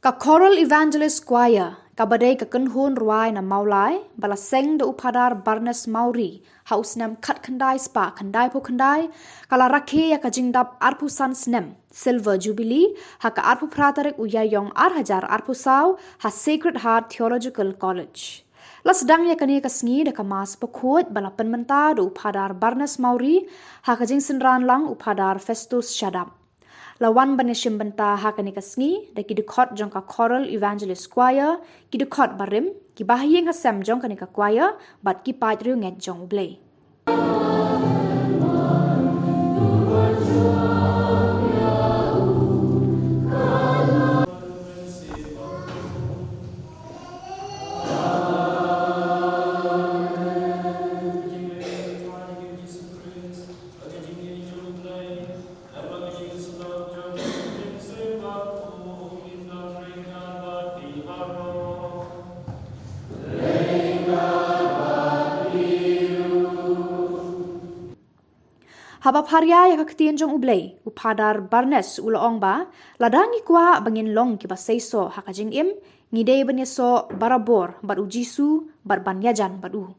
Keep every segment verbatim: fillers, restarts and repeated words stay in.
Ka Choral Evangelist Choir, kaba dei ka kynhun rwai na Mawlai, ba la seng da u Phadar Barnes Mawrie ha u snem khatkhyndai spah khyndai phew khyndai, ka la rakhe ïa ka jingdap arphew san snem Silver Jubilee ha ka arphew phra tarik u Ïaïong ar hajar arphew saw ha Sacred Heart Theological College. La sdang ïa kane ka sngi da ka Mass bakhuid ba la pynmynta da u Phadar Barnes Mawrie ha ka jingsynran lang u Phadar Festus Shadap. La wan ban ïashim bynta ha kane ka sngi da ki dkhot jong ka Choral Evangelist Choir, ki dkhot barim, ki bahaïing hasem jong kane ka choir bad ki paid riewngeit jong U Blei. Haba pharia ïa ka ktien jong U Blei, u Phadar Barnes u la ong ba, lada ngi kwah ba ngin long kiba seisoh ha ka jingim, ngi dei ban ïasoh barabor bad U Jisu bad ban ïajan bad u.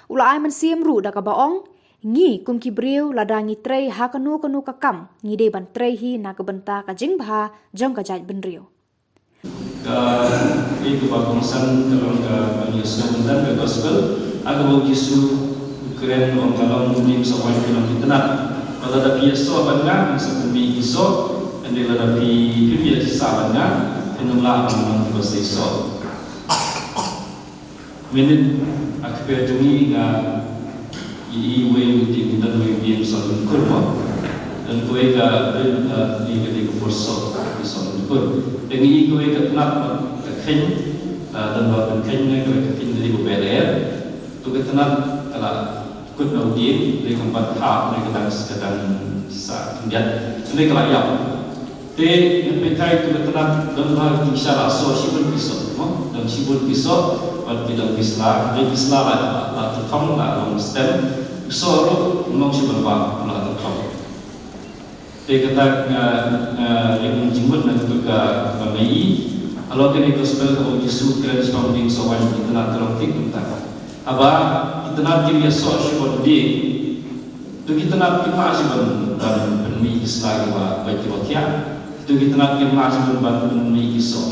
U la ai mynsiem ruh da kaba ong, ngi kum ki briew lada ngi trei ha kano kano ka kam, ngi dei ban trei hi na ka bynta ka jingbha jong ka jaitbynriew. Ka, ka kaba kongsan ka long ka ban ïasnoh bynta ka gospel, ha kaba U Jisu u kren, u ong ka long u dieng soh waiñ ki long ki tnat. Ba lada phi ïasoh bad nga, ngin sa pynmih ki soh, hynrei lada phi, phim ïasah bad nga, phin ym lah ban long kiba seisoh. Mynnin ha ka kper jong ngi nga ïohi uwei u dieng, don uwei u dieng soh lyngkur mo. Don kawei ka, don, eh, ka dei ka por soh, ka soh lyngkur. Te nga ïohi kawei ka tnat ka kheiñ, eh, don ba ka kheiñ ne kawei ka kheiñ ka dei ba beh lyer. To ka tnat ka la kut na u dieng, dei kam pat hap, dei ka dang, ka dang sah khyndiat. Dei ka la ïap. Te ngan pynkhie to ka tnat don bha ki jingshah soh shibun ki soh, mo? Don shibun ki soh, bad ki don ki sla, dei ki sla la, la, la tyrkhong, la long stem, ki soh ruh, long shibun bha, la tyrkhong. Te kata nga, nga ïa ka jingmut na kata ka, ka mei, halor kane ka gospel kaba U Jisu u kren shaphang u dieng soh waiñ ki tnat ka long thik kumta. Haba ki tnat kim ïasoh shibun dieng, to ki tnat kim lah shuh ban, ban pynmih ki sla kiba, ba kiba thiah. To ki tnat kim lah shuh ban, ban pynmih ki soh.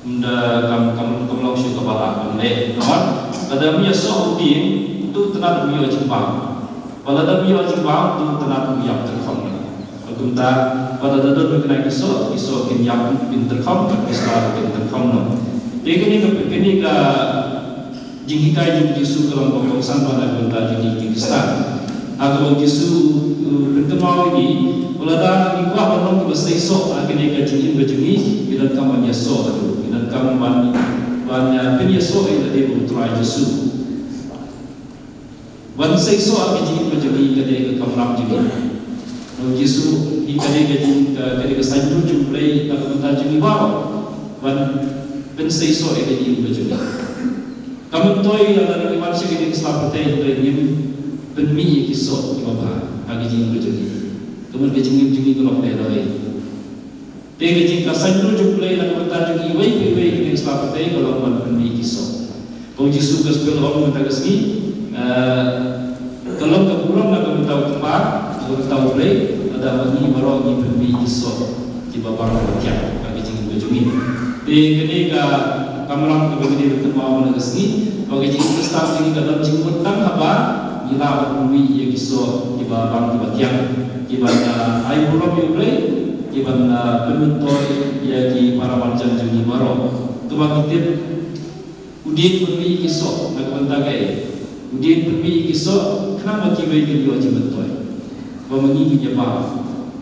Ynda kam, kam, kam long shuh kaba lah ban leh. Namar lada ym ïasoh u dieng, to tnat um ïoh jingbam. Ba lada ym ïoh jingbam, to tnat um ïap tyrkhong. Kumta, ba lada don kine ki soh, ki soh kin ïap, kin tyrkhong, ki sla kin tyrkhong noh. Te kane ka, kane ka jinghikai jong U Jisu ka long ba kongsan bha na ka bynta jong ngi ki Khristan. Ha kaba U Jisu, uh, pynkynmaw ïa ngi, ba lada ngi kwah ban long kiba seisoh ha kane ka jingim ka jong ngi, ngi donkam ban ïasoh haduh, ngi donkam ban, ban, uh, pynïasoh ïa lade bad U Trai Jisu. Ban seisoh ha ka jingim ka jong ngi ka dei ka kamram jong ngi. Nong Jisu, hi ka dei ka jing, ka, ka dei ka saiñdur jong U Blei na ka bynta jong ngi baroh. Ban pynseisoh ïa ka jingim ka jong ngi. Ka myntoi lada ngi wan sha kane ka sla pyrthei, hynrei ngim pynmih ïa ki soh kiba bha ha ka jingim ka jong ngi. Ka mut ka jingim jong ngi ka long dei dei. Te ka jing, ka saiñdur jong U Blei na ka bynta jong ngi iwei pa iwei ha kane ka sla pyrthei ka long ban pynmih ki soh. Ba U Jisu u gospel u ong mynta ka sngi, eh, ka long ka burom na ka bynta U Kpa, na ka bynta U Blei, lada ma ngi baroh ngi pynmih ki soh kiba bang kiba thiang ha ka jingim ka jong ngi. Te kane ka kamram kaba ngi dei ban kynmaw mynta ka sngi, ba ka jingim Khristan jong ngi ka don jingmut tang haba ngi lah ban pynmih ïa ki soh kiba bang kiba thiang, kiban, ah, ai burom ïa U Blei, kiban, ah, pynmyntoi ïa ki para marjan jong ngi baroh. Kaba ngi tip, u dien pynmih ki soh na ka bynta kaei? U dien pynmih ki soh khnang ba kiwei kin ïoh jingmyntoi. Ba ma ngi ngin ïa bam,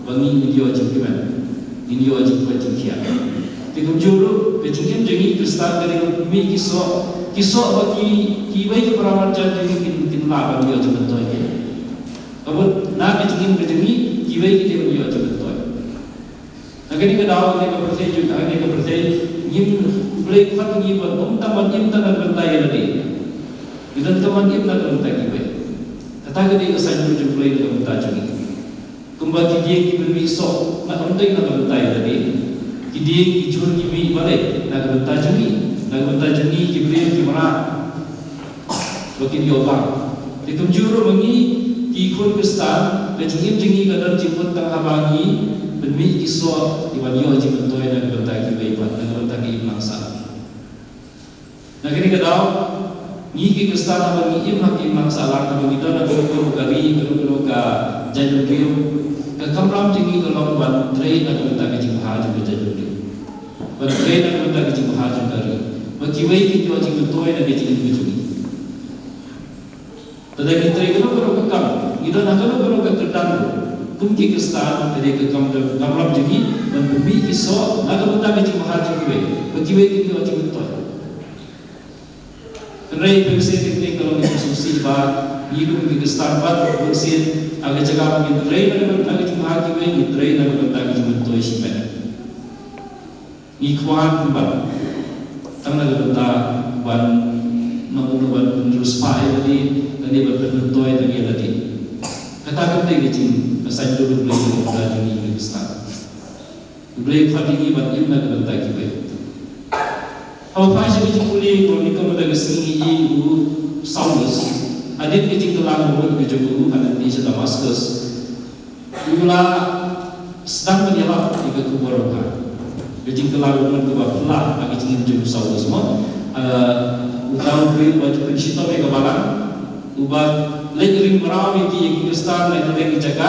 ba ngi ngin ïoh jingkmen, ngin ïoh jingkoit jingkhiah. Te kumjuh ruh ka jingim jong ngi Khristan ka dei ban pynmih ki soh, ki soh ba ki, kiwei ki para marjan jong ngi kin, kin lah ban ïoh jingmyntoi. Ka mut na ka jingim ka jong ngi kiwei ki dei ban ïoh jingmyntoi. Na kane ka daw, kane ka pyrthei jong, kane ka pyrthei, ngim, U Blei u khot ngi ban ym tang ban im tang na ka bynta ïa lade. Ngi donkam ban im na ka bynta kiwei. Kata ka dei ka saiñdur jong U Blei na ka bynta jong ngi. Kumba ki dieng ki pynmih soh, na ka bynta, na ka bynta ïa lade. Ki dieng ki jhur ki mih balei? Na ka bynta jong ngi. Na ka bynta jong ngi ki briew ki mrad. Ba kin ïoh bang. Te kumjuh ruh ma ngi ki khun Khristan, ka jingim jong ngi ka don jingmut tang haba ngi pynmih ki soh, ki ban ïoh jingmyntoi na ka bynta kiwei pat, na ka bynta ka imlang sahlang. Na kane ka daw, ngi ki Khristan haba ngi im ha ka imlang sahlang, haba ngi don ha kano kano ka ri, kano kano ka jaitbynriew, ka kamram jong ngi ka long ban trei na ka bynta ka jingbha jong ka jaitbynriew. Ban trei na ka bynta ka jingbha jong ka ri. Ba kiwei kin ïoh jingmyntoi na ka jingim ka jong ngi. Te lada ngi trei kano kano ka kam, ngi don ha kano kano ka kyrdan ruh, kum ki Khristan, ka dei ka kam, ka kamram jong ngi ban pynmih ki soh na ka bynta ka jingbha jong kiwei, ba kiwei kin ïoh jingmyntoi. Hynrei bunsien ka dei ka long ka jingsngewsih ba ngi kum ki Khristan pat bunsien ha ka jaka ba ngin trei na ka bynta ka jingbha kiwei, ngi trei na ka bynta ka jingmyntoi shimet. Ngi kwah ban tang na ka bynta ban, nongno ban pynriewspah ïa lade, lane ban pynmyntoi tang ïa lade. Kata kam dei ka jing, ka saiñdur U Blei na ka bynta jong ngi ki Khristan. U Blei u khot ïa ngi ban im na ka bynta kiwei. Haba phai sha ka jingpule Chronikl mynta ka sngi, ngi ïohi u Saulus, hadien ka jingkylla mut ka jong u, hadien ba u ïaid sha Damaskus, u la sdang ban ïalap ïa ka khubor babha. Ka jingkylla mut kaba phylla ha ka jingim jong u Saulus mo. Ah, uta u briew uba ju pynshitom ïa ka balang, uba leit ring mraw ïa ki, ïa ki Khristan na kawei ka jaka,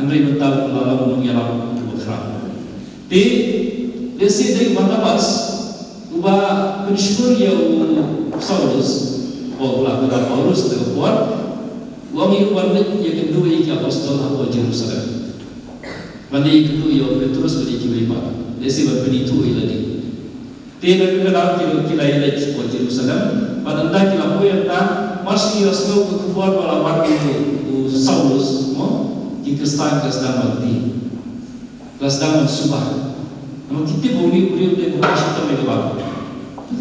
hynrei mynta u la long u nongïalap uba khraw. Te lehse dei u Barnabas uba pynshlur ïa u Saulus, u la kyrteng Paulus te ka por, u ong ïa u ban leit ïakynduh ïa ki apostol hapoh Jerusalem. Ban leit ïakynduh ïa u Petrus bad ïa kiwei pat. Lehse ban pynithuh ïa lade. Te na kata ka daw ki la, ki la ïaleit hapoh Jerusalem. Bad ynda ki la poi ynda, mar shu ïohsngew ka khubor ba la wan ïa u Saulus mo, ki Khristan ki la sdang ban kti. La sdang ban suba. Namar ki tip ba une u briew u dei uba shitom ïa ka balang.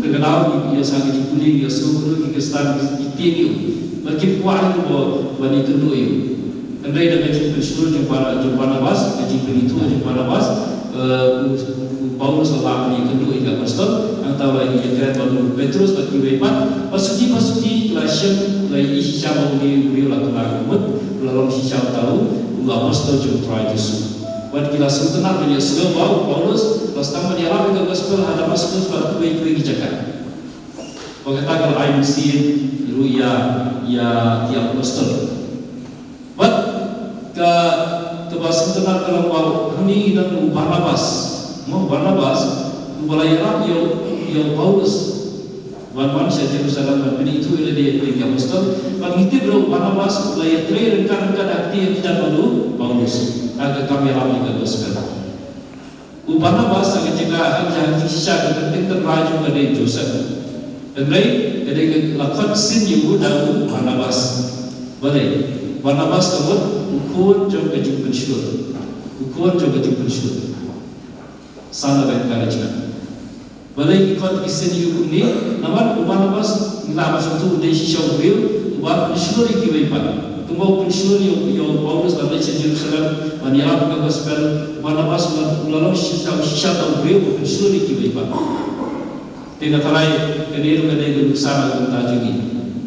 Te ka daw ngi ïa sngewthuh, ngi ïohsngew ki Khristan ki tieng ïa u. Bad kim kwah ïa u ban ïakynduh ïa u. Hynrei da ka jingpynshlur jong Bar-, jong Barnabas, ka jingpynithuh jong Barnabas, eh, u, u Paulus u la lah ban ïakynduh ïa ki apostol, nangta u la ïakren bad u Petrus bad kiwei pat, bad suki bad suki ki la shem, ki la ïohi shisha ba une u briew u la kylla mut, u la long shisha uta u apostol jong u Trai Jisu. Bad ki la sngewtynnat ban ïohsngew ba u Paulus u la sdang ban ïalap ïa ka gospel ha Damaskus bad kiwei kiwei ki jaka. Bad kata ka la ai mynsiem ruh ïa, ïa ki apostol. Bad ka, kaba sngewtynnat ka long ba hangne ngi don u Barnabas. Mo, Barnabas uba la ïarap ïa u, ïa u Paulus ban wan sha Jerusalem ban pynithuh ïa lade ïa ki apostol. Bad ngi tip ruh u Barnabas u la ïatrei ryngkat ryngkat ha kti ha kjat bad u Paulus ha ka kam ïarap ïa ka gospel. U Barnabas ha ka jaka, ha ka jaka shisha ka kyrteng tynrai jong u ka dei Joseph. Hynrei ka dei ka la khot ksien ïa u da u Barnabas. Balei? Barnabas ka mut u khun jong ka jingpynshlur. U khun jong ka jingpynshlur. Son of encouragement. Balei ki khot ki ksien ïa u kumne? Namar u Barnabas ngi la ba sngewthuh u dei shisha u briew uba pynshlur ïa kiwei pat. Kumba u pynshlur ïa u, ïa u Paulus ban leit sha Jerusalem ban ïarap ka gospel, u Barnabas u la, u la long shisha, shisha uta u briew uba pynshlur ïa kiwei pat. Te nga tharai kane ruh ka dei ka nuksan na ka bynta jong ngi.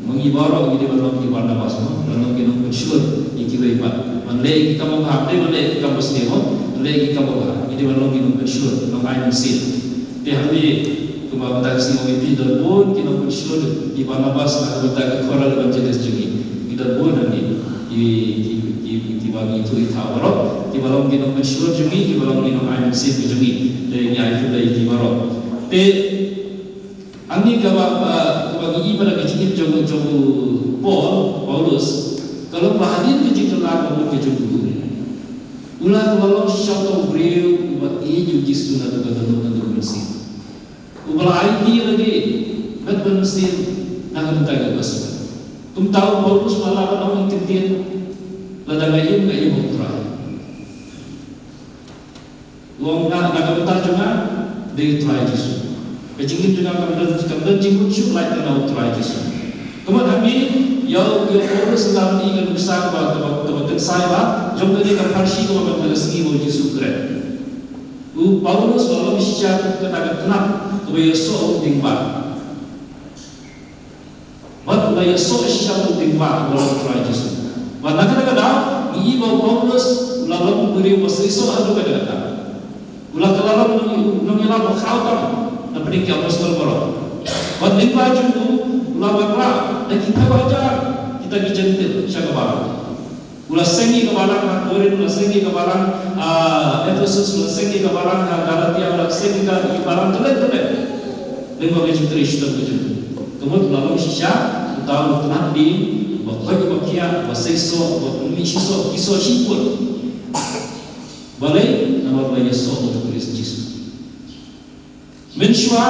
Ma ngi baroh ngi dei ban long ki Barnabas mo, ban long ki nongpynshlur ïa kiwei pat. Ban leh ki kam babha, dei ban leh ki kam basniew mo, ban leh ki kam babha. Ngi dei ban long ki nongpynshlur, nongai mynsiem. Te hangne kumba mynta ka sngi ong ïa phi, don bun ki nongpynshlur, ki Barnabas na ka bynta ka choral evangelist jong ngi. Ki don bun hangne. Ki, ki, ki, kiba ngi ïathuh ïa ki baroh, kiba long ki nongpynshlur jong ngi, kiba long ki nongai mynsiem jong ngi. Te ngi ai khublei ïa ki baroh. Te hangne kaba, ah, kaba ngi ïohi ba ka jingim jong, jong u Paul, Paulus, ka long ba hadien ka jingkylla ka mut ka jong u, u la, u la long shisha uta u briew uba ïeit ïa u Jisu naduh ka tynjuh tynjuh mynsiem. Uba la aiti ïa lade met bad mynsiem na ka bynta ka gospel. Kumta u Paulus u la lah ban ong ïa ki ktien, lada nga im, nga im ha u Trai. U ong nga, na ka bynta jong nga dei u Trai Jisu. Ka jingim jong nga kam don, kam don jingmut shuh lait na u Trai Jisu. Ka mut hangne ïa u, ïa u Paulus u la mih ka nuksa kaba, kaba, kaba kynsai ba jong kane ka pharshi kaba mynta ka sngi ba u Jisu u kren. U Paulus u la long shisha kata ka tnat kaba ïasoh u diengphna. Bad u la ïasoh shisha u diengphna u la long u Trai Jisu. Bad na kata ka daw ngi i ba u Paulus u la long u briew ba seisoh haduh katta katta. U la, ka la long u nongïalam ba khraw tam na pdeng ki apostol baroh. Bad lyngba jong u, u la wanrah da ki phew hajar kita ki Jentil sha ka balang. U la seng ïa ka balang ha Korinth, u la seng ïa ka balang ha Ephesus, u la seng ïa ka balang ha Galatia, u la seng ïa ka balang kylliang kylliang. Lyngba ka jingtrei shitom ka jong u. Ka mut u la long shisha uta u tnat ding ba koit ba khiah, ba seisoh, ba pynmih shisoh, ki soh shipor. Balei? Namar ba ïasoh u Khrist Jisu. Mynshuwa,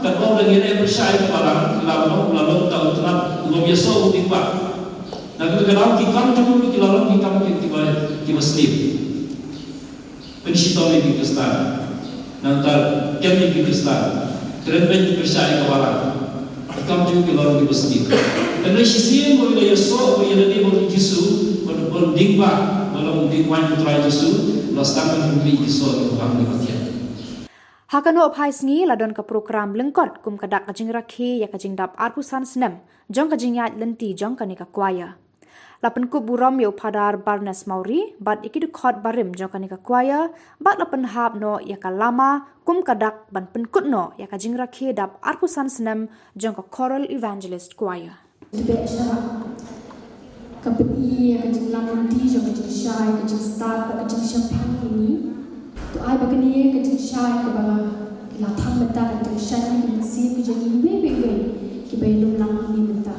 katba u dang ïaleh pyrshah ïa ka balang, u la long, u la long uta u tnat, u bym ïasoh u diengphna. Na kata ka daw ki kam jong u ki la long ki kam ki, kiba, kiba sniew. Pynshitom ïa ki Khristan. Nangta kem ïa ki Khristan. Kren beiñ pyrshah ïa ka balang. Ki kam jong u ki la long kiba sniew. Hynrei shisien ba u la ïasoh, ba u ïalade bad u Jisu, ba u, ba u diengphna, ba u long u diengphna u Trai Jisu, u la sdang ban pynmih ki soh kiba bang kiba thiah. Ha ka nohphai sngi la don ka prokram lyngkot kum ka dak ka jingrakhe ïa ka jingdap arphew san snem jong ka jingïaid lynti jong kane ka choir. La pynkup burom ïa u Phadar Barnes Mawrie bad ïa ki dkhot barim jong kane ka choir bad la pynhap noh ïa ka lama kum ka dak ban pynkut noh ïa ka jingrakhe dap arphew san snem jong ka Choral Evangelist Choir. Tbeh sha ka pyni ïa ka jinglam lynti jong ka jingshai, ka jingstad bad ka jingshemphang ïa ngi. To ai ba kane ka jingshai kaba la, ka la thang mynta kan jingshai ïa ki mynsiem ki jong ngi iwei pa iwei kiba ïalum lang mynta.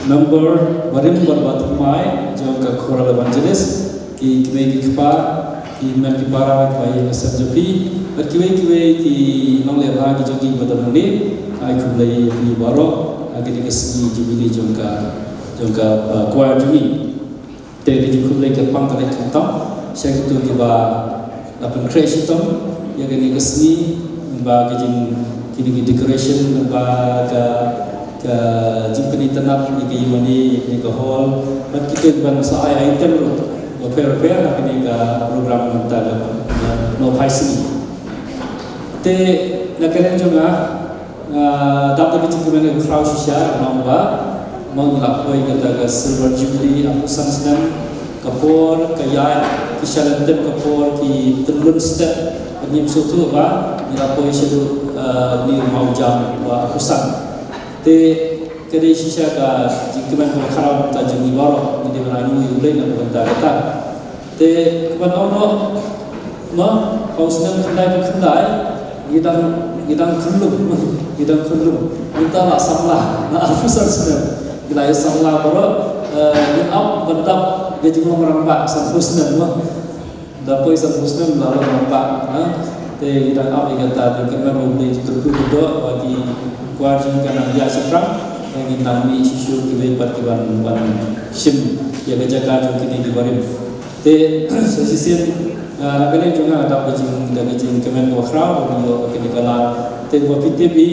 Member barim bad bathymmai jong ka Choral Evangelist, ki kmie ki kpa, ki hynmen ki para kiba ïeit ha ka sem jong phi, bad kiwei kiwei ki nongleh bha ki jong ngi kiba don hangne, ai khublei ïa phi baroh ha kane ka sngi Jubilee jong ka, jong ka, uh, choir jong ngi. Te ka jingkhublei kyrpang ka dei khamtam sha kito kiba la pynkhreh shitom ïa kane ka sngi, ba ka jing, kine ki decoration, ba ka, ka jingpynitynnad ïa ka ïingmane, ïa kane ka hall, bad kito kiban sa ai item ruh bapher bapher ha kane ka program mynta ka, ka nohphai sngi. Te na ka liang jong nga, nga dap da ka jingkmen kaba khraw shisha, namar ba ma ngi la poi kata ka Silver Jubilee arphew san snem, ka por ka ïaid ki shalynter, ka por ki tyllun step, ka ngim sngewthuh ba ngi la poi shaduh, eh, une u mawjam ba arphew san. Te ka dei shisha ka jingkmen kaba khraw na ka bynta jong ngi baroh, ngi dei ban ainguh ïa U Blei na ka bynta kata. Te kaba nyngkong, ma, ha u snem khyndai phew khyndai ngi dang, ngi dang khyllung, ngi dang khyllung. Mynta la samla, la arphew san snem. Ngi la ïa samla baroh, eh, ngin ap ban dap ka jinglong rangbah sanphew snem, ma. Da poi sanphew snem la long rangbah, ha. Te ngi dang ap ïa kata, te kyrmen U Blei, kyrkhu kyrdoh ba ki choir jong ngi kan nang ïaid shaphrang. Te ngin nang mih shuh shuh kiwei pat kiban, ban shim ïa ka jaka jong kine ki barim. Te sa shisien Nga na kane jong nga dap ka jing, da ka jingkmen kaba khraw ba ngi ïoh kane ka lad. Te ba phi tip hi,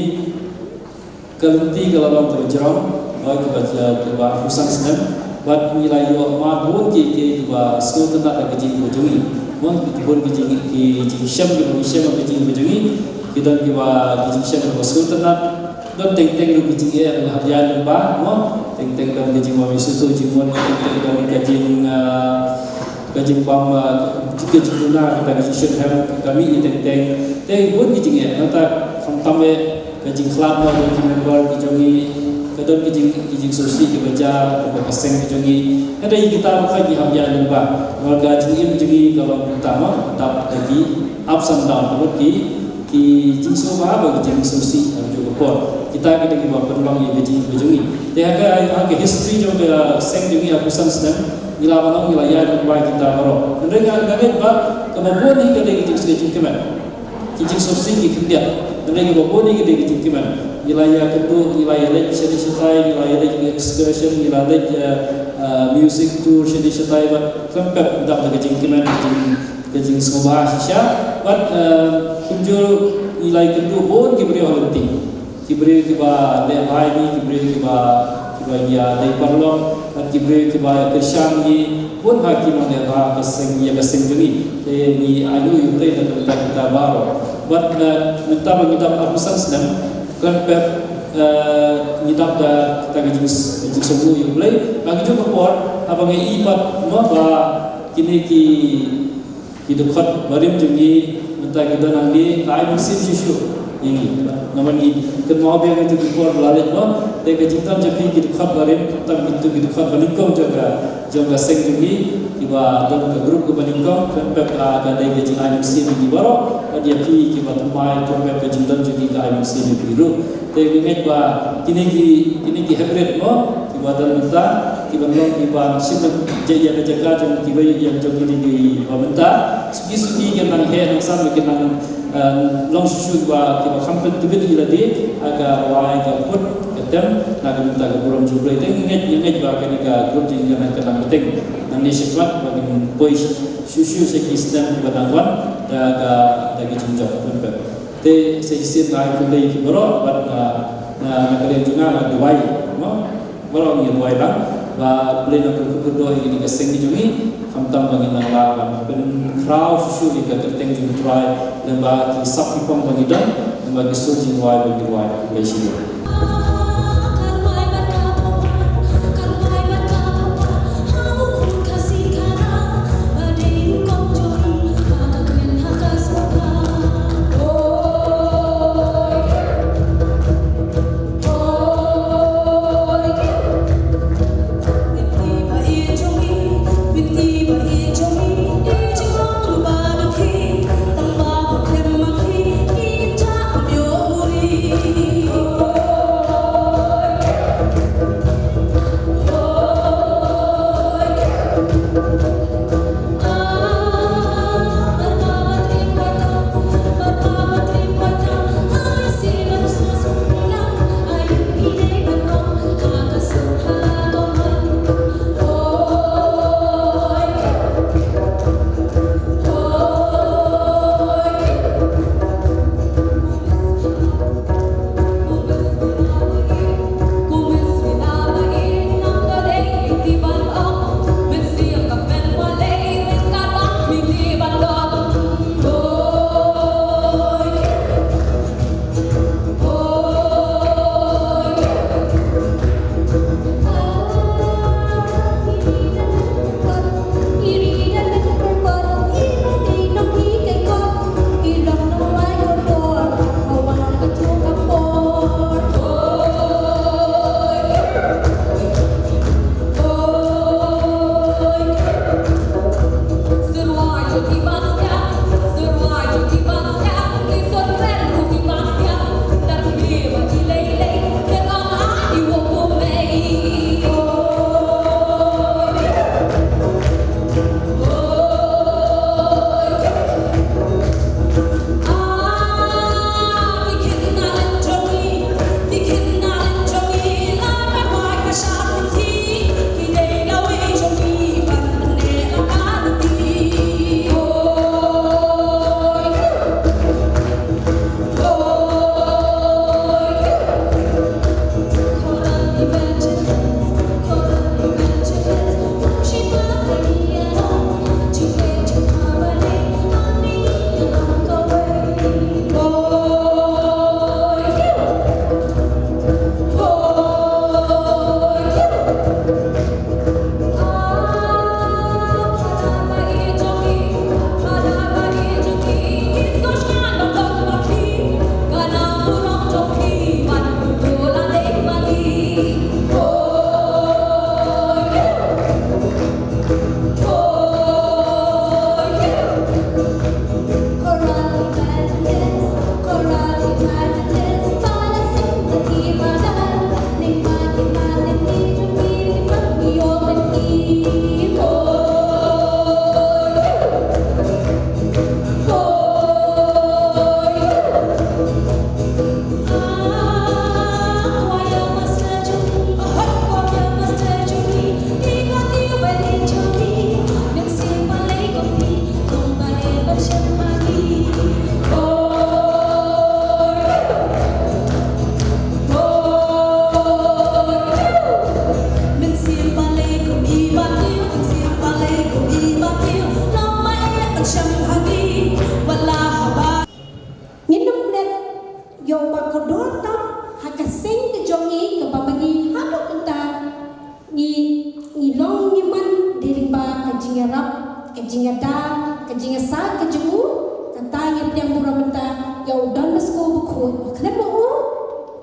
ka lynti ka la long kaba jrong, oi, kaba, kaba arphew san snem. Bad ngi la ïoh mad bun ki, ki, kiba sngewtynnat da ka jingim jong ngi. Bun ki, bun ki jing, ki jingshem kiba ngi shem ha ka jingim jong ngi. Ki don kiba, ki jingshem kiba sngewtynnat. Don teng teng ruh ki jingeh ba hap ïaid lyngba, mo. Teng teng don ka jingmih shuh shuh jingmut, teng teng don ka jing, ah, ka jingbam, ah, ka jingduna, ka jingshitrhem, ka mih teng teng. Te bun ki jingeh, nangta khamtam eh ka jingkhlad noh jong ki member ki jong ngi, ka don ki jing, ki jingsngewsih kiba jia, ka, ka seng ki jong ngi. Hynrei kita ruh ka ngi hap ïaid lyngba. Namar ka jingim jong ngi ka long kumta, mo, dap da ki ups and down, ka mut ki, ki jingsngewbha bad ki jingsngewsih ha kajuh ka por. Kita ki dei kiba pynlong ïa ka jingim ka jong ngi. Te ha ka, ha ka history jong ka seng jong ngi ha arphew san snem, ngi la ban ong ngi la ïaid lyngba kita baroh. Hynrei nga, nga ngeit ba kaba bun hi ka dei ka jing, ka jingkmen. Ki jingsngewsih ki khyndiat. Hynrei kaba bun hi ka dei ka jingkmen. Ngi la ïakynduh, ngi la ïaleit shane shatai, ngi la ïaleit excursion, ngi la leit, eh, eh, music tour shane shatai, bad khlem pep dap da ka jingkmen, ka jing, ka jingsngewbha shisha. Bad, eh, kumjuh ngi la ïakynduh bun ki briew ha lynti. Ki briew kiba leh bha ïa ngi, ki briew kiba, kiba ïadei paralok, bad ki briew kiba kyrshan ïa ngi, bun ha ki nongleh bha ka seng, ïa ka seng jong ngi. Te ngi ainguh ïa U Blei na ka bynta kita baroh. Bad, eh, mynta ba ngi dap arphew san snem, khlem pep, eh, ngi dap da kita ka jing, jingsngewbha ïa U Blei. Ha kajuh ka por, haba ngi i pat, mo, ba kine ki Ki dkhot barim jong ngi mynta ki don hangne, ka ai mynsiem shuh shuh ïa ngi. Namar ngi kynmaw biang ïa kito ki por ba la leit, mo, te ka jingdon jong phi ki dkhot barim, khamtam kito ki dkhot banyngkong jong ka, jong ka seng jong ngi, kiba don ka group kaba nyngkong, khlem pep ka, ka dei ka jingai mynsiem ïa ngi baroh, bad ïa phi kiba thymmai, khlem pep ka jingdon jong ngi ka ai mynsiem ïa phi ruh. Te nga ngeit ba kine ki, kine ki hynriew, mo, kiba don mynta, kiban long kiban shim ïa ka jaka jong kiwei ïa jong kine kiba mynta. Suki suki kin nang heh nang sam, kin nang, eh, long shuh shuh kiba, kiba kham pyntbit ïa lade ha ka rwai ka put ka tem na ka bynta ka burom jong U Blei. Te nga ngeit, nga ngeit ba kane ka group jong ngi kan nang, kan nang bteng nangne shakhmat, ba kin poi shuh shuh sha ki snem kiba nang wan da ka, da ka jingjop. Te sa shisien nga ai khublei ïa phi baroh bad, ah, na, na ka liang jong nga nga duwai, mo? Baroh ngi duwai lang ba U Blei un kyrkhu kyrdoh ïa kane ka seng jong ngi, khamtam ba ngin nang lah ban pynkhraw shuh shuh ïa ka kyrteng jong U Trai lyngba ki sap ki phong ba ngi don, lyngba ki sur jingduwai ba ngi duwai. Khublei shibun.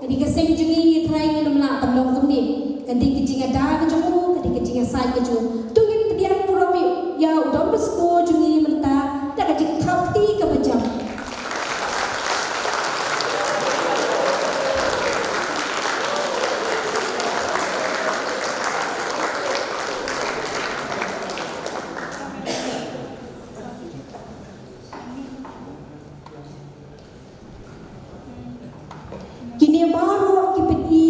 Ka dei ka seng jong ngi, ngi trai ngi nym lah ban long kumne. Ka dei ka jingïada ka jong u, ka dei ka jingïasaid ka jong u. To ngin pdiang burom ïa u Don Bosco jong ngi mynta da ka jingthap kti kaba jam. Kine baroh ki pyni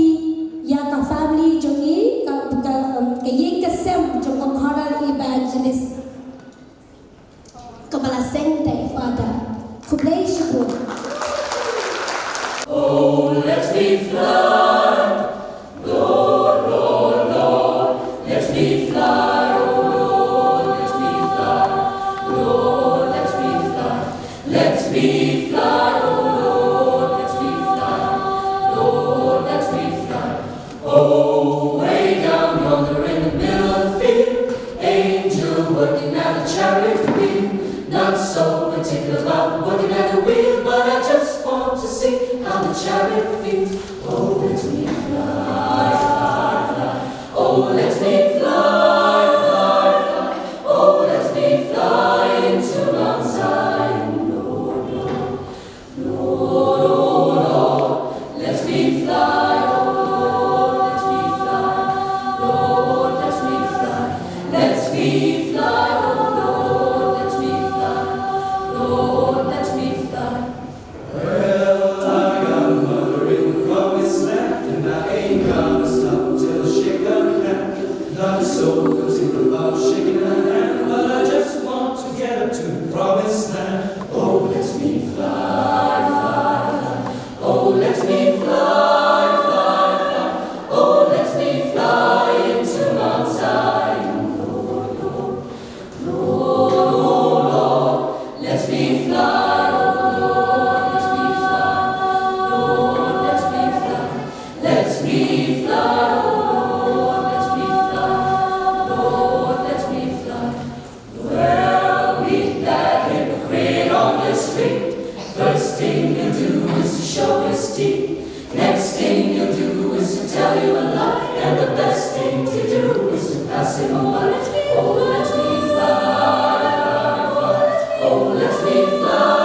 ïa ka family jong ngi, ka, ka, um, ka ïing ka sem jong ka Choral Evangelist. Kaba la seng da i Father. Khublei shibun. Oh, let me fly. Lord, Lord, Lord, let me fly, oh Lord, let me fly, Lord, let me fly, let me fly, oh Lord, let me fly, Lord, let me fly. Oh, way down yonder in the middle of the field, angel working at a chariot wheel. Not so particular about working at the wheel, but I just want to see how the chariot feels. Oh, let me fly, fly, fly. Oh, let me fly, fly, fly. Oh, let me fly into Mount Zion, Lord, Lord, Lord, oh Lord. Let me fly, oh Lord, let me fly, Lord, let me fly. Let me fly, oh Lord, let me fly, Lord, let me fly. Well, I got mother in the promised land, and I ain't gonna stop till I shake her hand. Not so particular about shaking her hand, but I just want to get up to the promised land. Oh, let me fly, fly, fly. Oh, let me fly, fly, fly. Oh, let me fly into Mount Zion. Lord, Lord, Lord, let me fly, oh Lord, let me fly, Lord, let me fly, let me fly, oh Lord, let me fly, Lord, let me fly. Well, meet that hypocrite on the street. First thing he'll do is to show his teeth. Next thing he'll do is to tell you a lie. And the best thing to do is to pass him a while. Oh, let me fly, fly, fly. Oh, let me fly.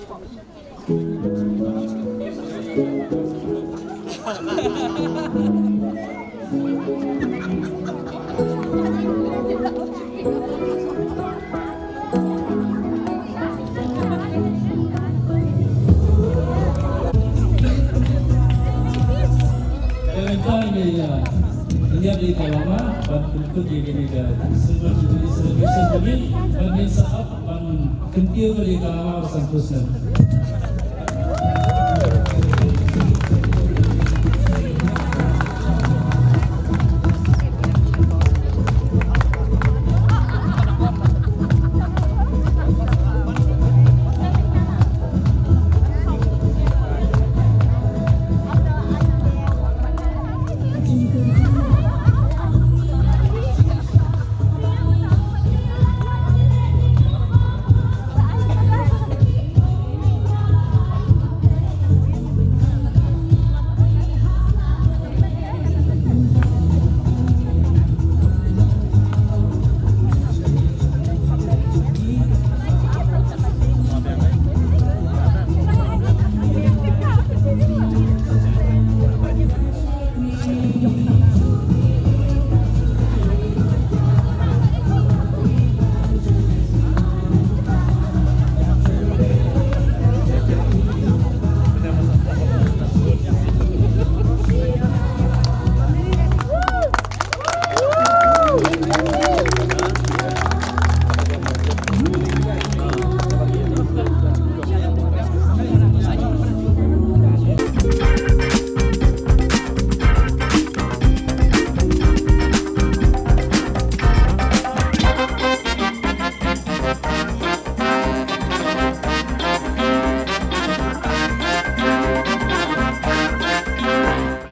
Ka rynta ïa ïa ïa ka lama ban pynput ïa kane ka Silver Jubilee celebration kane ban ïa sahap ban kyntiew ïa ka lama ba san phew snem.